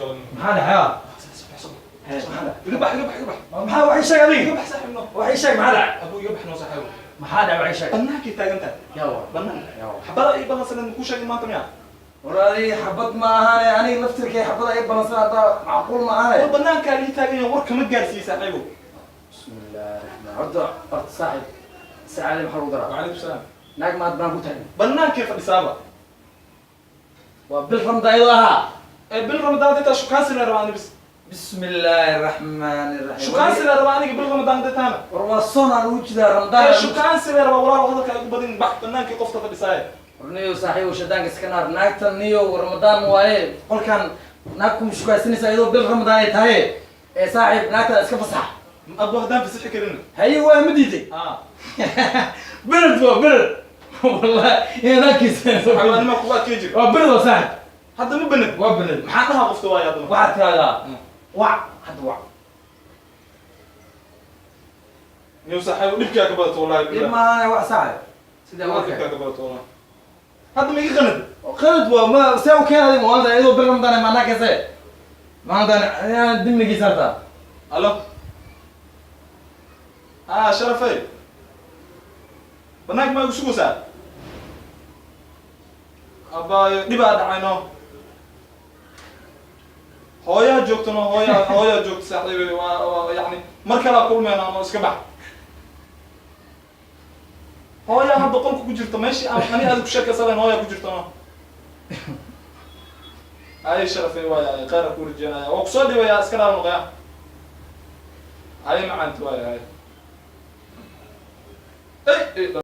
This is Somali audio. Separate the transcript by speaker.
Speaker 1: Qaban.
Speaker 2: Maxaa dhacay? Maxaa dhacay?
Speaker 1: Iga bax, iga bax, iga bax.
Speaker 2: Maxaa wax ii sheeg adiga?
Speaker 1: Iga bax, saaxiib, no.
Speaker 2: Wax ii sheeg, maxaa dhacay?
Speaker 1: Abu, iga bax no, saaxiib.
Speaker 2: Maxaa dhacay? Wax ii sheeg.
Speaker 1: Bannaankay taagan tahay.
Speaker 2: Yaa wa?
Speaker 1: Bannaanka.
Speaker 2: Yaa wa?
Speaker 1: Xabada ii ballansaneed makuu sheegin maanta miya?
Speaker 2: War adiga xabad ma ahane, aniga laftirkay xabada ay balansan haddaa macquul ma ahane.
Speaker 1: War bannaankaa lii taagan yahay, war kama gaarsiiye, saaxiibo.
Speaker 2: Bismillahi raxmaan. Horta saaxiib, sacaali maxaa lagu daraa?
Speaker 1: Wacalaykum salaam.
Speaker 2: Naag maad baan ku taagan?
Speaker 1: Bannaankay fadhisaaba.
Speaker 2: Waa bil Ramadaan iyadoo ahaa.
Speaker 1: Ee bil Ramadaan hadday shukaansi la rabaa ani bis.
Speaker 2: Bismi illaahi raxmaani raxiim.
Speaker 1: Shukaansi la rabaa aniga bil Ramadaan hadday tahana.
Speaker 2: War waa soon aan ugu jidaa Ramadaan.
Speaker 1: Ee shukaansi la rabaa, walaal, hadalka igu badin, bax, bannaankii qofta fadhisaaye.
Speaker 2: War niyow saaxiibow, shadaanka iska naar. Naagtan niyow Ramadaan waaye, qolkan naag kuma shukaysanaysa iyadoo bil Ramadaan ay tahay. Ee saaxiib, naagtan iska fasax.
Speaker 1: Abu, haddaan fasixi karin?
Speaker 2: Haye, waa ma diiday?
Speaker 1: Ah.
Speaker 2: Beled waa beled, wallahi inay naagkiisa.
Speaker 1: Xawaanima kugu adkay jir.
Speaker 2: Waa beled, waa saaxiib.
Speaker 1: Hadda ma banad?
Speaker 2: Waa beled.
Speaker 1: Maxaan dhahaa qofta waaya haddana?
Speaker 2: Waxaad tiraahdaa wac hadda, wac.
Speaker 1: Niyow saaxiibo, dhibkaa ka badato, wallahi
Speaker 2: Dhib
Speaker 1: billah.
Speaker 2: maahane, wax saaxiib sidee
Speaker 1: Dhibkaa
Speaker 2: warka?
Speaker 1: ka badato, wallahi. Hadda ma iga qanad?
Speaker 2: Qalad waa ma see u keenaday maanta iyadoo bil Ramadaan ma naagkase maanta dimnigiisa hartaa.
Speaker 1: Alo, ah, sharafay, banaanka maa igu sugaysaa? Abaayo, dhibaa dhacayno, hooyaa joogtano, hooyaa, hooyaa joogto, saaxiibay. Waa yani mar kalaa kulmeyna ama iska bax. Hooyaa hadda qolka ku jirto, meeshii aan ani aad ku sheekaysan lahayn hooyaa ku jirtano. Ay sharafay, waaya khayra ku rajeynaya, waa kusoo dhibayaa, iska dhaal noqoya. Ay macaanta, waaya hay. Ey ey.